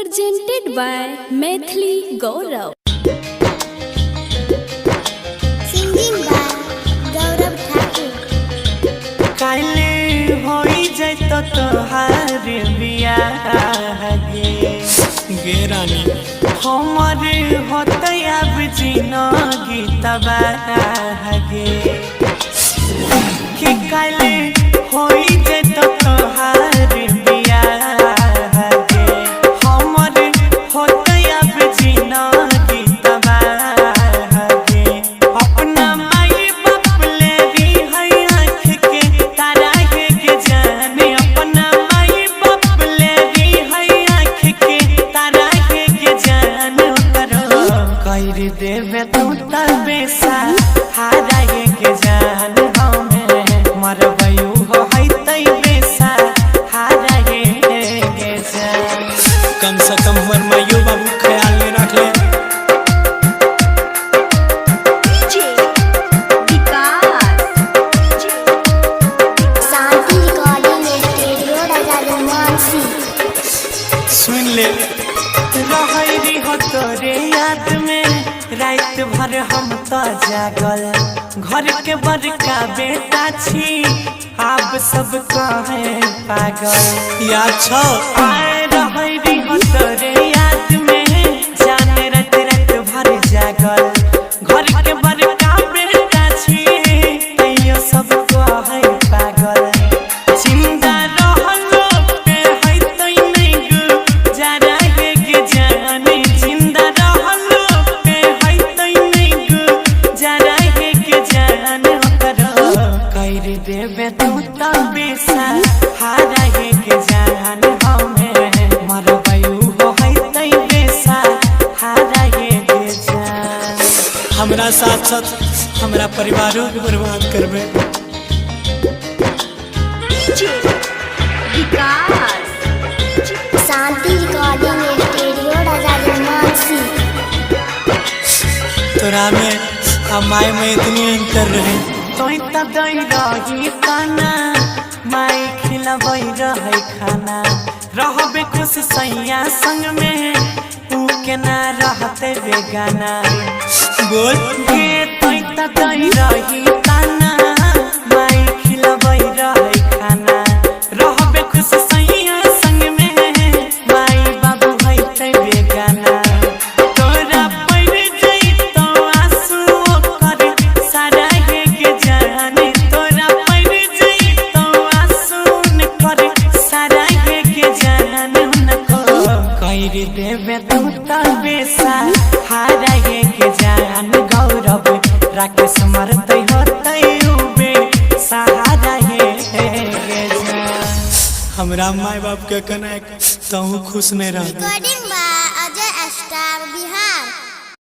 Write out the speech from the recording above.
Presented by Maithili Gaurav. Singing by Gaurav Thakur. काल्हि होई जैतो तोहार बियाह गे। गे रानी, हमर होतै आब जिनगी तबाह गे। कि काल्हि होई जैतो तोहार बियाह गे, हमर होतै आब जिनगी तबाह गे। अपना माई बाप ले भी है आँख के तारा गे के जाने, अपना माई बाप ले भी है आँख के तारा गे के जान। करो कर देवे तू तबेसा हारा गे के जान, हमें मरबयू हो है तैबेसा हारा गे के जान। कम से कम हमर माइयो बाबू ख्याल नहीं रखले। शांति रिकॉर्डिंग स्टूडियो, राजा मानसी। सुन ले। रहै हो तोरे याद में रात भर हम तो जागल, घर के बड़का बेटा छी आब सब कहे पागल। याद छौ? आए रहै हो तोरे याद में जान, रात रात भर जागल, घर के बड़का बेटा छी तैयो सब कहे पागल। जिंदा रहलो पे है तै नहीं गुजारा हे के जाने, जिंदा रहलो पे है तै नहीं गुजारा हे के जान। करो कर देबे तू तबेसा हारा हे के जान, हमें मरबयू हो है तै बेसा हारा हे के जान। हमरा साथ साथ हमरा परिवारों के बर्बाद करबे। शांति रिकॉर्डिंग स्टूडियो, राजा मानसी। तोरा में आ माय में इतनी अंतर रहे। तोय त दै रही ताना, माई खिलबै रहै खाना। रहबे खुश सैया संग में, ऊ केना रहते बेगाना? बोल। गे तोय त दै रही ताना, माई खिलबै रहै खाना। रहबे खुश सैया संग में, माई बाबू हैते बेगाना। तोरा पड़ जैतो आंसू ओकर सारा हे के जाने, तोरा पड़ जैतो आंसू कर सारा हे के जान। नको कर देबे तू तबेसा हारा हे के जान। गौरव राकेश मरते होते उबे सहारा हे के जान। हमरा माय बाप के कने तहु खुश नहीं रह। Recording by Ajay star, Bihar.